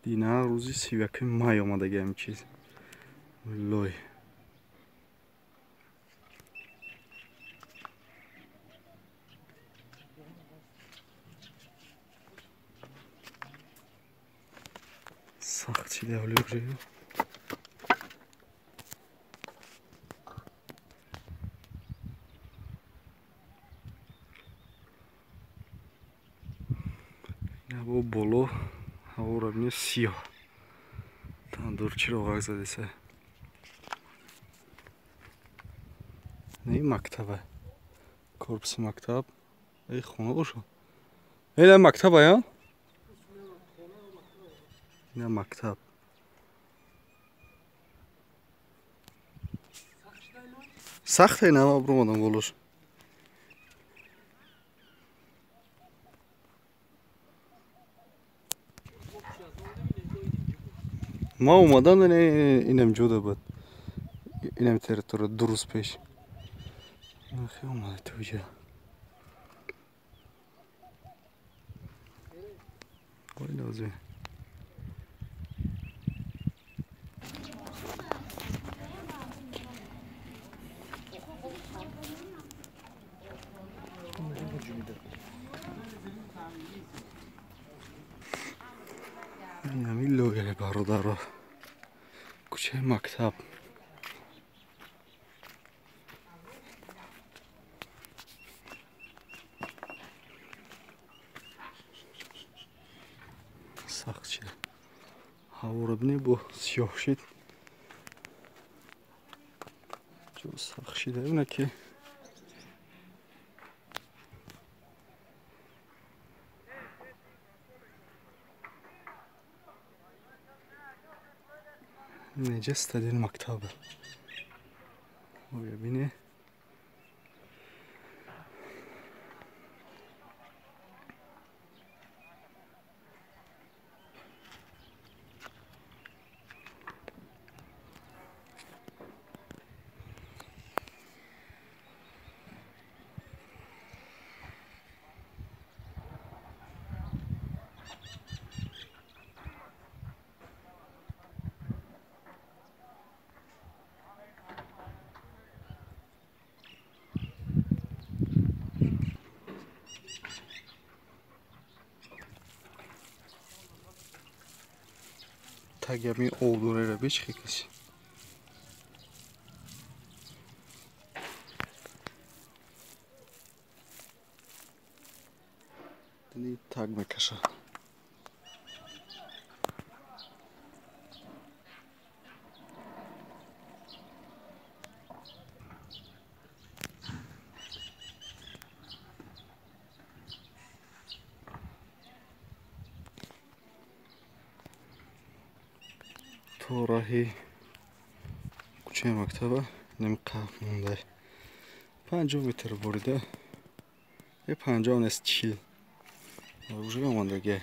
Дина рӯзи 31 май омадаги ҳамин чиз. Лой. Сахт шида ҳоли уже. Ҳаво боло, ҳаворо бинед сиёҳ. Тандур чироғак задеса. Не мактаба. Корпуси мактаб. Эй хона бошад. Эй мактаба я? Ина мактаб. Сахта ина обрумадам болош. Ма омадан инам ҷода буд. Инам территория 2 рӯз пеш. Хе омада туҷа. Ой лозим. Инами лояи бародаро. Кӯчаи мактаб. Сахт шид. Ҳаворо бинед бо сиёҳ шид. Ҷо сахт шида бина ки неҷа стадиони мактаб. Оя бине. Таги ами об дорера бечхе каси. Таг мекаша. То раҳи кӯчаи мактаба ним қаф монда. 50 метр бурида. 50 нест 40. Уже омадаги.